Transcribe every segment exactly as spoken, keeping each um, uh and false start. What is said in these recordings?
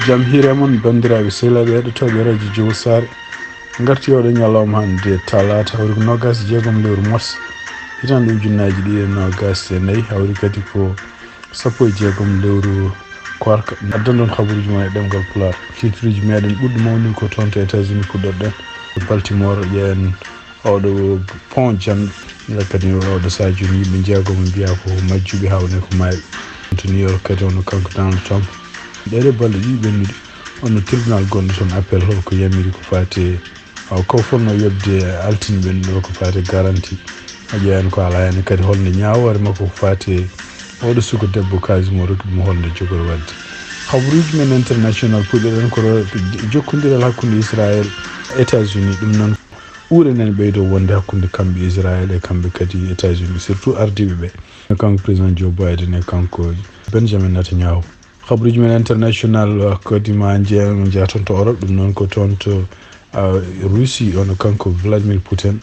Jam hiire mon, banndiraaɓe sehilaaɓe heɗotooɓe radio Jowol Saare. Ngarti oɗo ñalawma hannde talaata, hawri ko noogaas e jeegom lewru mars, hitaande ujunnaaji ɗiɗi e noogaas e nayi, hawri kadi ko sappo e jeegom lewru koorka. Addan ɗon habaruuji mon e ɗemngal Pulaar. Titruuji meɗen ɓurɗi mawnude ko toon to États-Unis puɗɗorɗen. Baltimore, ƴeewen oɗo pont janɗo. Kadi oɗo sahaa jooni yimɓe jeegom mbiyaa ko majjuɓe, haa woni ko maayɓe. To New York kadi, hono kanko Donald Trump. Ɗeɗe balɗe ɗiɗi ɓennude, hono tribunal gonɗo toon appel, holko yamiri ko faati e, aw, ko fotnoo yoɓde altine ɓennuɗo ko faati e garanti. A ƴeewan ko alaa heen kadi holnde ñaawoore makko ko faati e oɗo suka debbo kaalis mo rokki ɗum, holnde jogori waɗde. Habaruuji men international puɗɗiɗen ko ro-, jokkondiral hakkunde Israël, États-Unis, ɗum noon ure nen ɓeydo wonde hakkunde kamɓe Israël e kamɓe kadi États-Unis, surtout ardiiɓe ɓe. Kanko président Joe Biden e kanko Benjamin Netanyahu. Habaruuji men international, uh, kadi ma nje-, njeya toon to Europe, ɗum noon ko toon to, uh, Russie, ono kanko Vladimir Putin.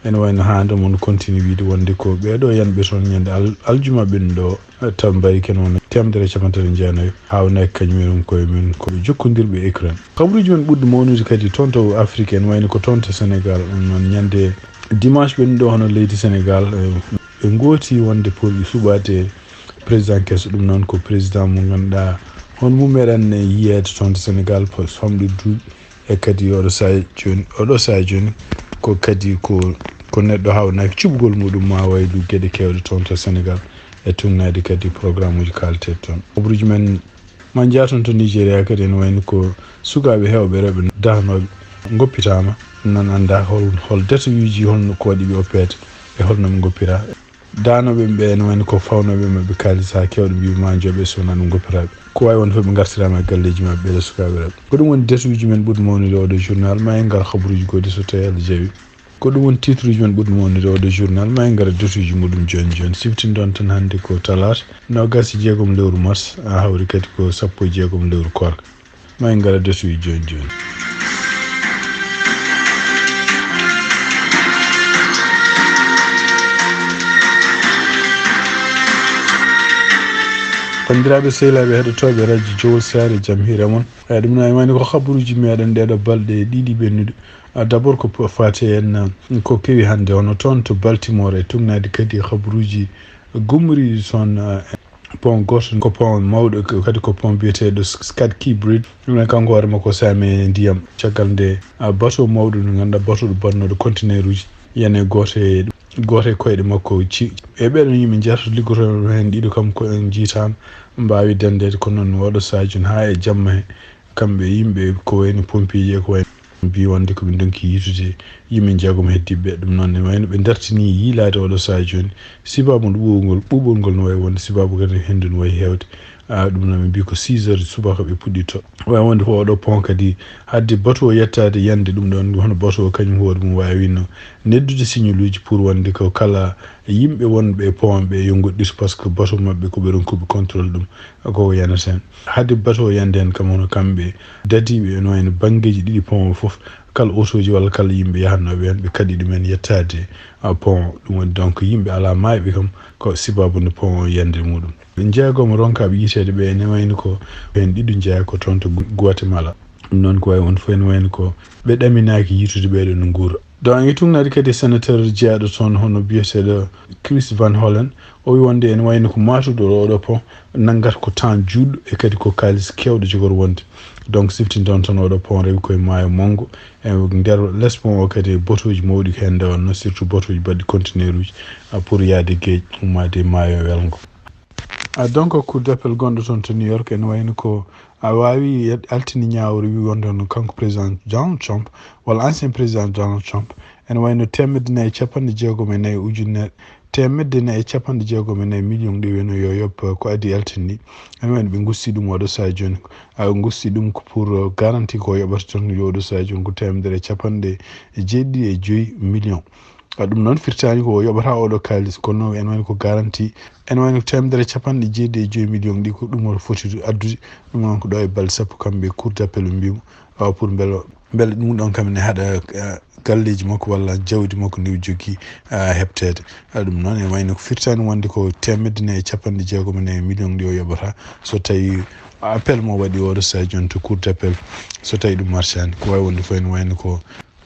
Ene wayno haande mon continue wiide wonde ko ɓeeɗo yanɓe toon ñande al-, aljuma ɓennuɗo, uh, taw mbari ken won teemedere e capanɗe tati e jeenayo, haawnaaki kañum en koye mum ko jokkondirɓe Ukraine. Habaruuji men ɓurɗi mawnude kadi toon to Afrique, ene wayno ko toon to Sénégal, ɗum noon ñande dimanche ɓennuɗo hono leydi Sénégal, uh, ɓe ngooti wonde pour ɓe suɓaade président keso, ɗum noon ko président mo ngannduɗaa hono mo meeɗen yiyeede toon to Sénégal, po-, famɗude duuɓi, e kadi oɗo sahaa jooni, oɗo sahaa jooni ko kadi ko, ko neɗɗo haawnaaki cuɓugol muɗum, ma waylu geɗe keewɗe toon to Sénégal, e tugnaade kadi programme uji kaalateeɗi toon. Habaruuji men ma njaha toon to Nigeria kadi, ene wayno ko sukaaɓe heewɓe rewɓe dahnooɓe ngoppitaama, nan anndaa hol, hol détail uji, holno ko waɗi ɓe oppeede e holno ɓe ngoppiraa. Dahnooɓe ɓe ene wayno ko fawnooɓe maɓɓe kaalis haa keewɗo, mbiɓe ma njoɓe so wonaa ɗum ngoppiraaɓe. Ko waawi wonde fof ɓe ngartiraama e galleeji maɓɓe ɓeeɗo sukaaɓe rewɓe. Ko ɗum woni détail uji men ɓurɗi mawnude oɗo journal, ma en ngar habaruuji goɗɗi so tawii Allah jaɓi. Ko ɗum woni titre uji men ɓurɗi mawnude oɗo journal, ma en ngar détail uji muɗum jooni jooni. Siftinɗon tan hannde ko talaata, noogaas e jeegom lewru mars, haa hawri kadi ko sappo e jeegom lewru koorka. Ma en ngar e détail uji jooni jooni. Banndiraaɓe sehilaaɓe heɗotooɓe radio Jowol Saare, jam hiire mon. Eyi, ɗum noon, ene wayno ko habaruuji meɗen ɗeeɗo balɗe ɗiɗi ɓennude. Ah, d'abord ko po-, faati en, ah, ko kewi hannde, hono toon to Baltimore, e tugnaade kadi habaruuji gummoriiɗi toon, ah, pont gooto, ko pont mawɗo, k-, kadi ko pont biyeteeɗo S-, Scott Key Bridge. Ɗum noon, kanko hoore makko saami e ndiyam. Caggal nde, ah, bateau mawɗo, nde ngannduɗaa, bateau ɗo bannooɗo conteneuruuji, yani gooto e, gooto e koyɗe makko ci-, e ɓeeɗo yimɓe jeetato liggotooɓe heen ɗiɗo, kam ko en njiitaama mbaawi danndeede, kono noon oɗo sahaa jooni haa e jamma he, kamɓe yimɓe ko wayno pompier ji e ko wayno mbi wonde ko ɓe ndonki yiytude yimɓe jeegom heddiiɓe. Ɗum noon ne wayno ɓe dartini yiilaade oɗo sahaa jooni, sibaabu ndu ɓuuɓol, ɓuuɓol ngol no wayi wonde sibaabu kadi henndu no wayi heewde. Ah, ɗum noon ɓe mbi ko six heures subaka ɓe puɗɗitto. Wawi wonde ko oɗo pont kadi, haade bateau o yettaade yande ɗum ɗon, hono bateau o kañum hoore mum wawino neddude signal uji pour wonde ko kala yimɓe wonɓe e pont ɓe yo ngoɗɗitu, par ce que bateau maɓɓe ko ɓe ronkuɓe contrôle ɗum, koko yanata hen. Haade bateau o yande hen kam, hono kamɓe dadiɓe no wayno banngeeji ɗiɗi pont o fof, kala otoji walla kala yimɓe yahatnoɓe hen, ɓe kaɗi ɗumen yettaade, ah, pont. Ɗum woni donc yimɓe ala mayɓe kam, ko sibabu nde pont o yande muɗum. Ɓe jeegom ronkaaɓe yiiteede ɓe ene wayno ko heen ɗiɗo jeyaa ko toon to Gu-, Guatemala. Ɗum noon ko wayi on fof ene wayno ko ɓe ɗaminaaki yiitude ɓeeɗo no nguura. Ɗo en tugnaade kadi sénateur jeyaaɗo toon hono biyeteeɗo Chris Van Hollen, o wi wonde ene wayno ko maatuɗo oɗo pont nanngata ko temps juutɗo e kadi ko kaalis keewɗo jogori wonde. Donc siftinɗon tan oɗo pont rewi koye maayo manngo. E nder les pont o kadi bateau uji mawɗi ko heen ndewatnoo, surtout bateau uji baɗɗi conteneur uji, ah, pour yaade geej, ummaade maayo welngo. Ah, donc, cour d'appel gonɗo toon to New York ene wayno ko a waawi yed-, altini ñaawre, wi wonde hono kanko président Donald Trump, walla ancien président Donald Trump, ene wayno teemedde nayi e capanɗe jeegom e nayi ujunere, teemedde nayi e capanɗe jeegom e nayi million ɗi wayno yo yoɓ ko adii altine ni. Ene wayno ɓe ngusti ɗum oɗo sahaa jooni. A ngusti ɗum ko pour, uh, garanti ko yoɓata toon yo oɗo sahaa jooni ko teemedere e capanɗe jeeɗiɗi e joyi million. A ɗum noon firtaani ko o yoɓata oɗo kaalis, kono ene wayno ko garanti, ene wayno ko teemedere e capanɗe jeeɗiɗi e joyi million ɗi ko ɗum o foti addude. Ɗum noon ko ɗo e balɗe sappo kamɓe cour d'appel ɓe mbiimo, awa pour mbele, mbele ɗum ɗon kam ne haɗa, eh, galleeji makko walla jawdi makko ndi o jogii, ah, heɓteede. Ah, ɗum noon ene wayno ko firtaani wonde ko teemedde nayi e capanɗe jeegom e nayi million ɗi o yoɓata. So tawi Appel mo waɗi oɗo Sadio on to Cour d'appel, so tawi ɗum marchani, ko wawi wonde fof ene wayno ko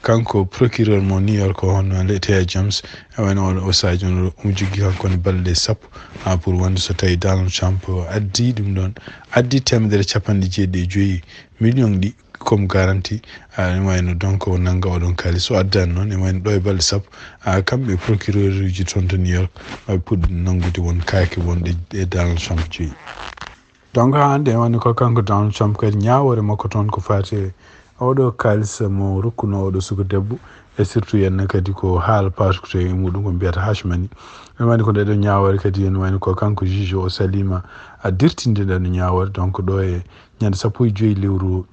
kanko procureur mo New York o, hono Letitia James, e wayno oɗo o Sadio on omo jogui kanko ne balɗe sappo, ha pour wonde so tawi Donald Trump addi ɗum ɗon, addi temedere capanɗe jeeɗiɗi e joyyi million ɗi comme garantie, ene wayno donc o nanga oɗon kaalis. So addani noon, ene wayno ɗo e balɗe sappo, kamɓe procureur uji toon to New York, ɓe puɗɗi nangude won kaake wonɗe e Donald Trump joyyi. Donc hande woni ko kanko Donald Trump kadi ñaawore makko toon ko fati e oɗo kaalis mo rokkuno oɗo suka debbo, e surtout henne kadi ko haala paatukude e muɗum ko mbiyata hush money. Ene wayno ko nde ɗo ñaawore kadi ene wayno ko kanko juge o salima a dirtinde nde ɗo ñaawore. Donc ɗo e ñande sappo e joyyi lewru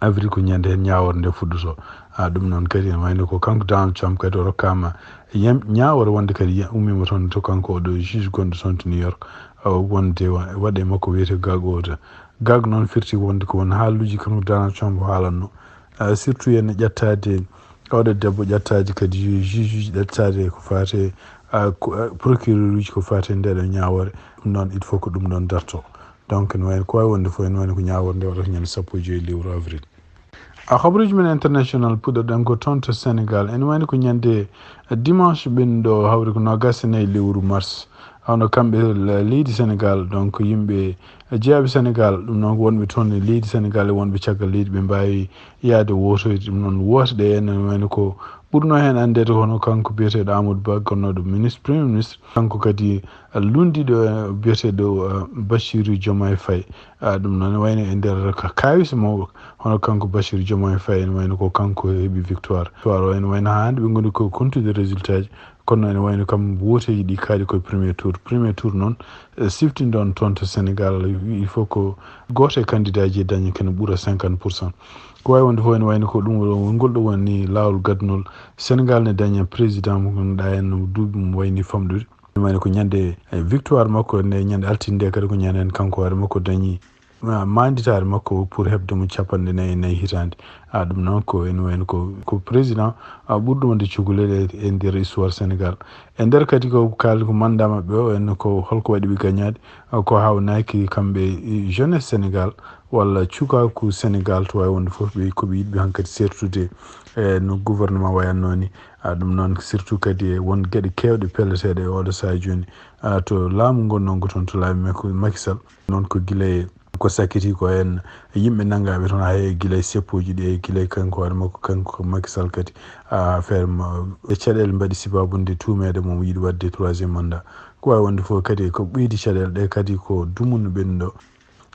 avril ko ñande hen ñaawore nde fuɗɗoto. Ha ɗum noon kadi ene wayno ko kanko Donald Trump kadi o rokkama yam-, ñaawore wonde kadi ya-, ummima toon to kanko oɗo juge gonɗo toon to New York, o wonde wa-, waɗe makko wiyete gag order. Gag noon firti wonde ko won haaluji kanko Donald Trump o haalanno. Ah, surtout henne ƴettade oɗo debbo, ƴettade kadi ju-, juge uji, ƴettade ko fate, ah, ko, ah, procureur uji ko fate nde ɗo ñaawore. Ɗum noon il faut ko ɗum ɗon darto. Donc ene wayno ko wawi wonde fof ene wayno ko ñaawore nde waɗata ñande sappo e joyyi lewru avril. A habaruji men international puɗɗoɗen ko toon to Sénégal. Ene wayno ko ñande dimanche ɓennuɗo hawri ko nogas e nayi lewru mars. Hawno kamɓe le-, leydi Sénégal, donc yimɓe jeeyaɓe Sénégal, ɗum noon ko wonɓe toon e leydi Sénégal e wonɓe caggal leydi ɓe mbawi yaade wotoyde. Ɗum noon wote ɗe ene wayno ko ɓurno hen andede hono kanko biyeteɗo Amadou Ba, gonnoɗo ministre, premier ministre, kanko kadi lundiɗo, eh, biyeteɗo, eh, Bassirou Diomaye Faye. Ah, ɗum noon wayno e nder ka-, kawis mawɗo, hono kanko Bassirou Diomaye Faye ene wayno ko kanko heeɓi victoire. Victoire o ene wayno ha hande ɓe goni ko kontude résultat ji, kono ene wayno kam woteji ɗi kaaɗi koye premier tour. Premier tour noon, eh, siftinɗon toon to Sénégal, il faut ko goto e candidat ji daña kene ɓuura cinquante pour cent. Ko wawi wonde fof ene wayno ko ɗum ɗo, ngol ɗo woni lawol gadnol Sénégal ne daña président mo ganduɗa en no duuɓi mum wayni famɗude. Ene wayno ko ñande, eh, victoire makko nde, ñande altine nde kadi ko ñande hen kanko hoore makko dañi, ah, manditaare makko pour heɓde mo capanɗe nayi e nayi hitande. Ah, ɗum noon ko ene wayno ko, ko président, ah, ɓurɗo wonde cukalel e, e nder histoire Sénégal. E nder kadi ko kaali ko mandat maɓɓe o, en ko holko waɗi ɓe gañade, ah, ko hawnaki kamɓe, eh, jeunesse Sénégal walla cukaku Sénégal to wawi wonde fof ɓe ko ɓe yiɗɓe hankadi sertude e no gouvernement wayanno ni. Ah, ɗum noon surtout kadi e won geɗe kewɗe pelleteɗe e oɗo saha joni, ah, to laamu ngon nonko toon to laamu Macky, Macky Sall. Noon ko gila e ko sakkiti ko en yimɓe nanngaɓe toon, hay gila e seppoji ɗi, e gila e kanko hoore makko, kanko Macky Sall kadi, ah, affaire ma, e caɗele mbaɗi sababu nde tuumeede mo yiɗi waɗde troisième mandat. Ko wawi wonde fof kadi ko ɓeydi caɗele ɗe kadi ko dumunno ɓennuɗo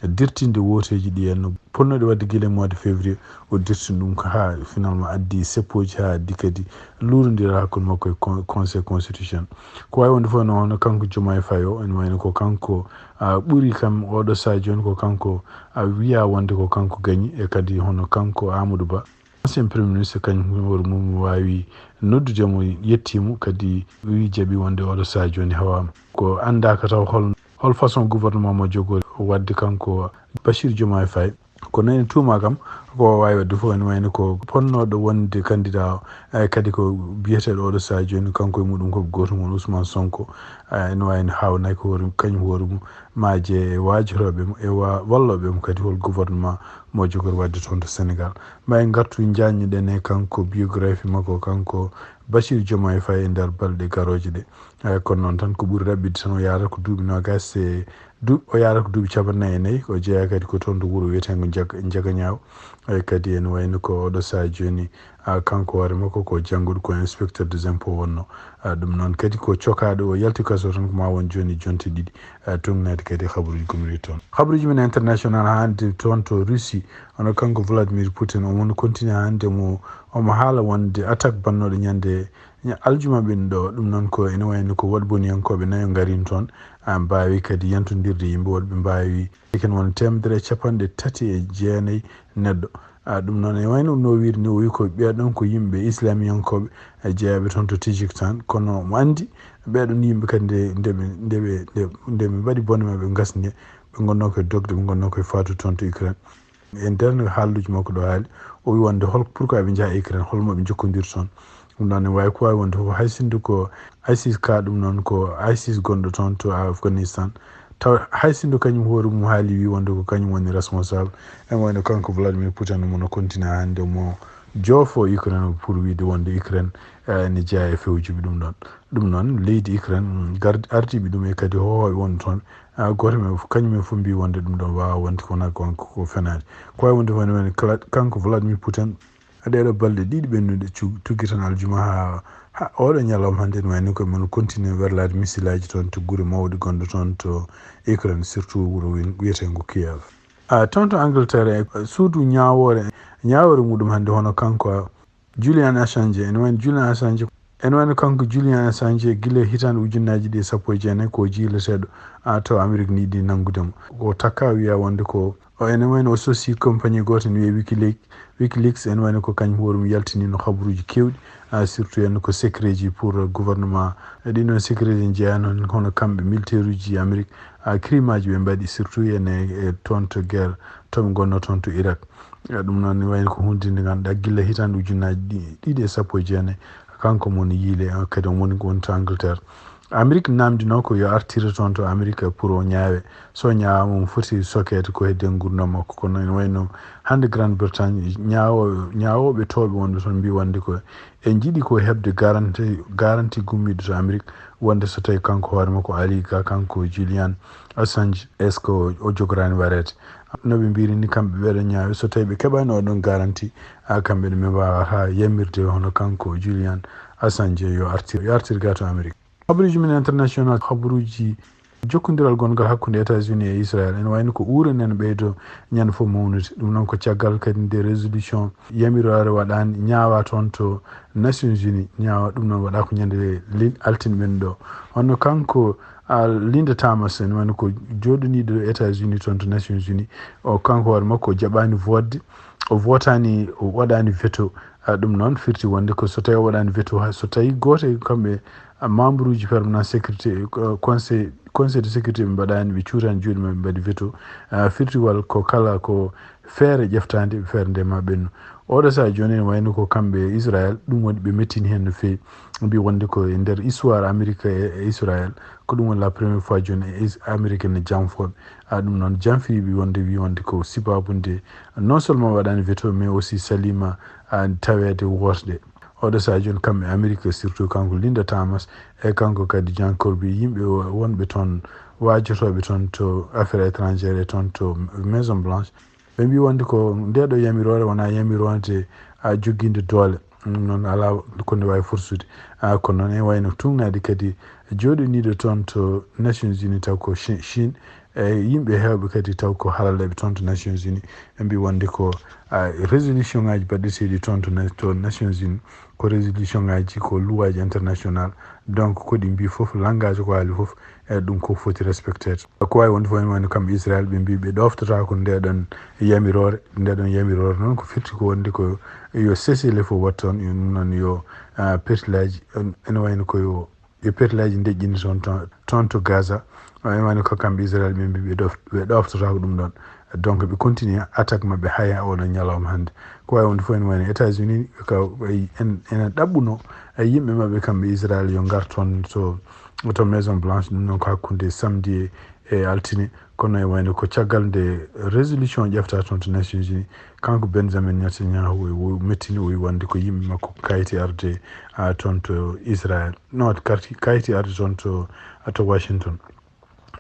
dirtinde woteji ɗi en no ponnoɗe waɗde gila e mois de février, o dirtini ɗum ko ha finalement addi seppoji ha addi kadi luurodira hakkunde makko e con-, conseil constitutionnel. Ko wawi wonde fof no hono kanko Diomaye Faye o, ene wayno ko kanko, ah, ɓuuri kam oɗo saha joni ko kanko, ah, wiya wonde ko kanko gañi, e kadi hono kanko Amadou Ba, ancien premier ministre, kañum hoore mum wawi noddude mo, yettimo kadi wi jaɓi wonde oɗo saha joni hawama. Ko andaka taw hol, hol façon gouvernement mo jogori wadde kanko Bassirou Diomaye Faye. Kono ene tuuma kam ko wawi wadde fof ene wayno ko ponnoɗo wonde candidat o, e kadi ko biyeteɗo oɗo saha joni kanko e muɗum ko goto mum Ousmane Sonko, e ene wayno hawnaki hoore, kañum hoore mum ma je e waajorooɓe mo, e wa-, wallooɓe mo kadi hol gouvernement mo jogori waɗde toon to Sénégal. Ma en ngartu njaññuɗen e kanko biographie makko, kanko Bassirou Diomaye Faye e nder balɗe garooje ɗe. Eh, kono noon tan ko ɓuri raɓɓiɗde tan o yaarata ko duuɓi noogaas e du-, o yaarata ko duuɓi capanɗe nayi e nayi. O jeyaa kadi ko toon to wuro wiyeteengo Jag-, Jagañaaw. Eh, kadi ene wayno ko oɗo saha jooni, ah, kanko hoore makko ko jannguɗo, ko inspecteur des impôts wonno. Ah, ɗum noon kadi ko cokaaɗo, o yalti kaso tan ko ma won jooni jonte ɗiɗi. Eh, tugnaade kadi habaruuji gomri toon. Habaruuji men international hannde toon to Russie, hono kanko Vladimir Putin, omo continue hannde mo, omo haala wonde attaque bannooɗo ñande ña-, aljuma ɓen ɗo. Ɗum noon ko ene wayno ko waɗboniyankooɓe nayo ngarin toon, ah, mbaawi kadi yantondirde yimɓe woɗɓe mbaawi ken won teemedere e capanɗe tati e jeenayi neɗɗo. Ah, ɗum noon, e wayno no wiiri ni, o wi ko ɓee ɗon ko yimɓe islamiyankooɓe, e jeyaɓe toon to Tajikistan. Kono mo anndi, ɓee ɗon yimɓe kadi nde, nde ɓe, nde ɓe, nde, nde ɓe mbaɗi bone maɓɓe ngasni, ɓe ngonno koye dogde, ɓe ngonno koye faatu toon to Ukraine. E nder haalluuji makko ɗo haali, o wi wonde hol, pourquoi ɓe njaha Ukraine, hol mo ɓe njokkondir toon. Ɗum ɗon ne waawi ko waawi wonde fof, hay sinno ko ISIS ka, ɗum noon ko ISIS gonɗo toon to Afghanistan. Taw hay sinno kañum hoore mum haali wi wonde ko kañum woni responsable, en wayno kanko Vladimir Putin mo no continue hannde mo joofo Ukraine pour wiide wonde Ukraine, eh, ne jeyaa e fewjuɓe ɗum ɗon. Ɗum noon leydi Ukraine, mm, gar-, ardiiɓe ɗum e kadi hohooɓe wonɓe toon, ah, gooto men fof, kañum en fof mbi wonde ɗum ɗon waawa wonde ko wona ko, ko fenaande. Ko wawi wonde fof ene wayno kala, kanko Vladimir Putin, ɗeɗo balɗe ɗiɗi ɓennuɗe cu-, tuggi tan aljuma ha, ha oɗo ñalawma hannde ene wayno ko mon continue werlaade missile aji toon to gure mawɗe gonɗo toon to Ukraine, surtout wuro wi-, wiyetengo Kiev. Ah, toon to Angleterre, e suudu ñaawoore, ñaawoore muɗum hannde hono kanko Julian Assange, ene wayno Julian Assange, ene wayno kanko Julian Assange gila hitande ujunnaaji ɗiɗi e sappo e jeenayi ko jiyleteeɗo, ah, to Amérique ne yiɗi nanngude mo. Ko takka wiya wonde ko o ene wayno o sosi compagnie gooto ne wiye Wikileaks. Wikileaks ene wayno ko kañum hoore mum yaltinino habaruuji keewɗi, ah, surtout en ko secret ji pour gouvernement. E ɗin ɗon secret ji jeyaa noon hono kamɓe militaire uji Amérique, ah, crime aji ɓe mbaɗi surtout en e, e toon to guerre to ɓe ngonno toon to Irak. E ɗum noon ne wayno ko hunde nde ngannduɗaa gila hitande ujunnaaji ɗi-, ɗiɗi e sappo e jeenayi kanko mon yiile, ah, kadi o woni ko woni to Angleterre. Amérique namdino ko yo artire toon to Amérique pour o ñaawe. So ñaawaama omo foti sokeede ko hedde nguurndam makko. Kono ene wayno hannde Grande Bretagne ñaawo-, ñaawooɓe towɓe wonɓe toon mbi wonde ko en jiɗi ko heɓde garanti, garanti gummiiɗo to Amérique wonde so tawi kanko hoore makko Ali ka kanko Julian Assange, est-ce que o jogoraani wareede? No ɓe mbiri ni kamɓe ɓeɗo ñaawi so tawi ɓe keɓaani oɗon garanti, a kamɓe ne ɓe mbawata yamirde hono kanko Julian Assange yo artir, yo artir ga to Amérique. Habaruuji men international, habaruuji jokkondiral gongal hakkunde États-Unis e Israël, ene wayno ko uure nden ɓeydo ñande fof mawnude. Ɗum noon ko caggal kadi nde résolution yamiroore waɗaani ñaawa toon to Nations Unies, ñaawa ɗum noon waɗa ko ñande lin-, altine ɓen ɗo. Hono kanko, a, Linda Thomas, ene wayno ko jooɗoniiɗo États-Unis toon to Nations Unies, o kanko hoore makko o jaɓaani vote, o votaani, o waɗaani veto. A, ɗum noon firti wonde ko so tawi o waɗaani veto, ha, so tawi gooto e kamɓe, a, membre uji permanent sécurité, ko, conseil, conseil de sécurité ɓe mbaɗaani, ɓe cuutaani juuɗe maɓɓe, ɓe mbaɗi veto. A, firti wal ko kala ko feere ƴeftaande, feere nde ma ɓennu. Oɗo saha jooni ene wayno ko kamɓe e Israël, ɗum waɗi ɓe mettini heen no feewi. Mbi wonde ko e nder histoire Amérique e, e Israël, ko ɗum woni la première fois jooni e Is-, Amérique ne janfooɓe. A, ɗum noon janfiriiɓe wonde wi wonde ko sibaabu nde non seulement waɗaani veto, mais aussi salima, a, taweede wootde. Oɗo saha jooni kamɓe Amérique, surtout kanko Linda Thomas e kanko kadi John Kirby, yimɓe wo-, wonɓe toon, waajotooɓe toon to affaires étrangères e toon to Maison Blanche, ɓe mbi wonde ko ndeɗo yamiroore wona yamiroore, a, jogiinde doole. Ɗum noon alaa ko nde waawi forsude. A, kono noon ene wayno tuugnaade kadi jooɗoniiɗo toon to Nations Unies taw ko Chi-, Chine, e yimɓe heewɓe kadi taw ko haralleeɓe toon to Nations Unies, ɓe mbi wonde ko, a, résolution ngaji baɗeteeɗi toon to na-, to Nations Unies, ko résolution ngaji, ko loi ji international. Donc ko ɗi mbi fof, langage ko haali fof, e ɗum ko foti respecteede. Ko waawi wonde fof ene wayno kamɓe Israël ɓe mbi ɓe ɗoftotako ndeɗon yamiroore, ndeɗon yamiroore noon ko firti ko wonde ko yo cessez-le-feu waɗ toon, yo ɗum noon yo, a, pertilaji, en-, ene wayno ko yo, yo pertilaji deƴƴini toon, toon, toon to Gaza. Ene wayno ko kamɓe Israël ɓe mbi ɓe ɗof-, ɓe ɗoftotako ɗum ɗon. Donc ɓe continue attaque maɓɓe haya oɗo ñalawma hannde. Ko waawi wonde fof ene wayno États-Unis, ka, ay, en-, ene ɗaɓɓuno, ay, yimɓe maɓɓe kamɓe Israël yo ngar toon to, to Maison Blanche, ɗum noon ko hakkunde samedi e, e altine. Kono e wayno ko caggal nde résolution ƴefta toon to Nations Unies, kanko Benjamin Netanyahu o, o mettini, o wi wonde ko yimɓe makko kayiti arde, a, toon to Israël. No, karti-, kayiti arde toon to, to Washington.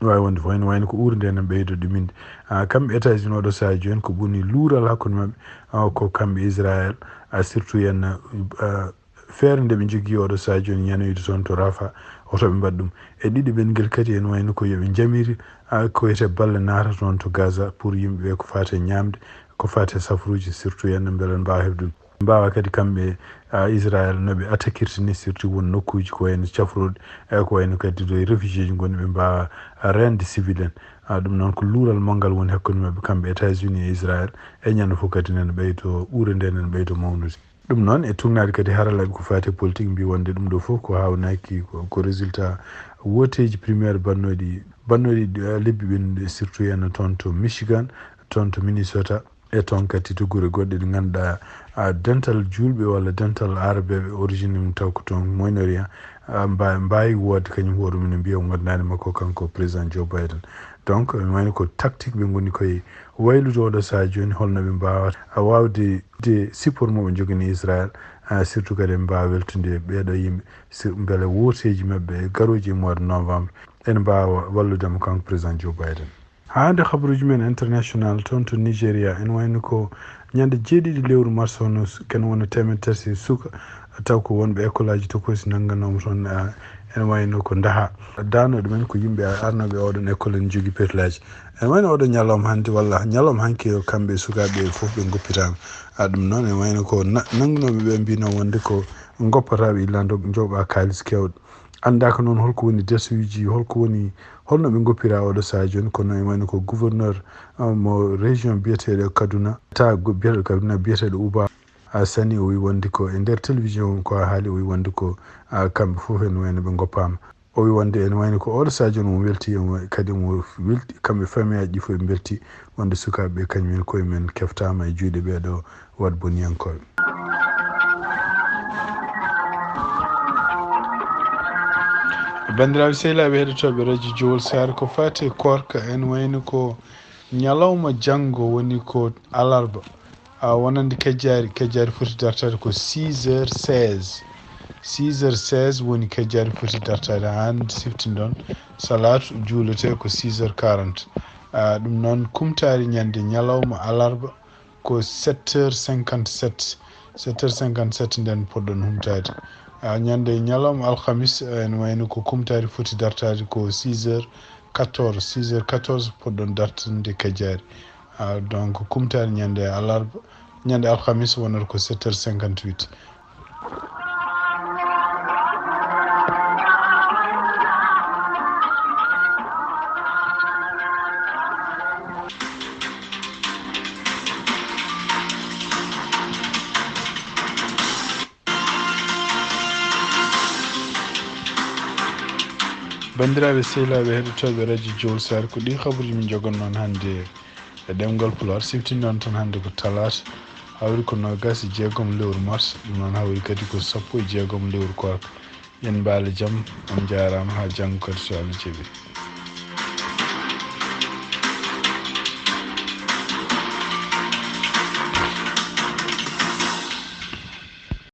Waawi wonde fof ene wayno ko uure nde ene ɓeydo ɗuminde. A, kamɓe États-Unis oɗo saha jooni ko ɓurni luural hakkunde maɓɓe, a, ko kamɓe Israël, a, surtout en, a, feere nde ɓe njogii oɗo saha jooni yanoyde toon to Rafah, hoto ɓe mbaɗ ɗum. E ɗiɗi ɓen ngel kadi ene wayno ko yo ɓe njamiri, a, ko wiyetee balle naata toon to Gaza pour yimɓe ɓe ko faati e ñaamde, ko faati e safruuji, surtout en mbele mbaawa heɓde ɗum. Mbaawa kadi kamɓe, a, Israël no ɓe attaquirta ni, surtout won nokkuuji ko wayno cafrooɗi, e ko wayno kadi ɗo e réfugié ji ngoni, ɓe mbaawa, a, reende civil en. A, ɗum noon ko luural manngal woni hakkunde maɓɓe kamɓe États-Unis e Israël, e ñande fof kadi nana ɓeydo, uure nde nana ɓeydo mawnude. Ɗum noon e tuugnaade kadi haralleeɓe ko faati e politique mbi wonde ɗum ɗo fof ko haawnaaki ko, ko résultat wooteeji primaire bannooɗi, bannooɗi, a, lebbi ɓennuɗi, surtout en toon to Michigan, toon to Minnesota, e toon kadi to gure goɗɗe ɗe ngannduɗaa, a, dental juulɓe walla dental arabeeɓe origine mum taw ko toon Moyen-Orient, ah, mba-, mbaawi woodde kañum hoore mum, no mbiya wondaani makko kanko président Joe Biden. Donc, ene wayno ko tactique ɓe ngoni koye waylude oɗo sahaa jooni, holno ɓe mbaawata, ah, waawde de support mo ɓe njogini Israël, ah, surtout kadi ɓe mbaawa weltude ɓeeɗo yimɓe, si-, mbele wooteeji maɓɓe garooji e mois de novembre ene mbaawa wallude mo kanko président Joe Biden. Haa hannde habaruuji men international toon to Nigeria, ene wayno ko ñande jeeɗiɗi lewru mars, hono s-, ken wona teemedde tati suka, taw ko wonɓe école aji tokoosi nannganooma toon, ah, ene wayno ko ndaha. Daanooɓe men ko yimɓe arnooɓe oɗon école ene njogii perlaaji. Ene wayno oɗo ñalawma hannde walla ñalawma hanki o, kamɓe sukaaɓe fof ɓe ngoppitaama. Ah, ɗum noon ene wayno ko na-, nanngunooɓe ɓe mbino wonde ko ngoppataaɓe illa ndo-, njoɓa kaalis keewɗo. Anndaaka noon holko woni desuuji, holko woni, holno ɓe ngoppira oɗo sahaa jooni, kono ene wayno ko gouverneur, ah, mo région biyeteeɗo Kaduna, ta go-, biyeteeɗo Kaduna, biyeteeɗo Uba, ah, Sani, o wi wonde ko e nder télévision ko haali, o wi wonde ko, ah, kamɓe fof ene wayno ɓe ngoppaama. O wi wonde ene wayno ko oɗo sahaa jooni omo welti, omo kadi omo welti, kamɓe famiyaaji ɗi fof ɓe mbelti wonde sukaaɓe ɓe kañum en koye men keftaama e juuɗe ɓeeɗo waɗ boniyankooɓe. Banndiraaɓe sehilaaɓe heɗotooɓe radio Jowol Saare, ko faati e koorka, en wayno ko ñalawma janngo woni ko alarba, a wonande kejjaari, kejjaari foti dartaade ko six heures seize. Six heures seize woni kejjaari foti dartaade, haa hannde siftinɗon, salaatu juuletee ko six heures quarante. Ah, ɗum noon kumtaari ñande ñalawma alarba ko sept heures cinquante-sept. Sept heures cinquante-sept nden poɗɗon humtaade. Ah, ñande ñalawma alhamis, ene wayno ko kumtaari foti dartaade ko six heures quatorze, six heures quatorze poɗɗon dartinde kejjaari. Ah, donc kumtaari ñande alarba, ñande alhamis wonata ko sept heures cinquante-huit. Banndiraaɓe sehilaaɓe heɗotooɓe radio Jowol Saare, ko ɗi habaruuji min njogonnoon hannde e ɗemngal Pulaar. Siftinnoon tan hannde ko talaata, hawri ko noogaas e jeegom lewru mars, ɗum noon hawri kadi ko sappo e jeegom lewru koorka. Yen mbaale jam, on njaaraama, haa janngo kadi so Allah jaɓii.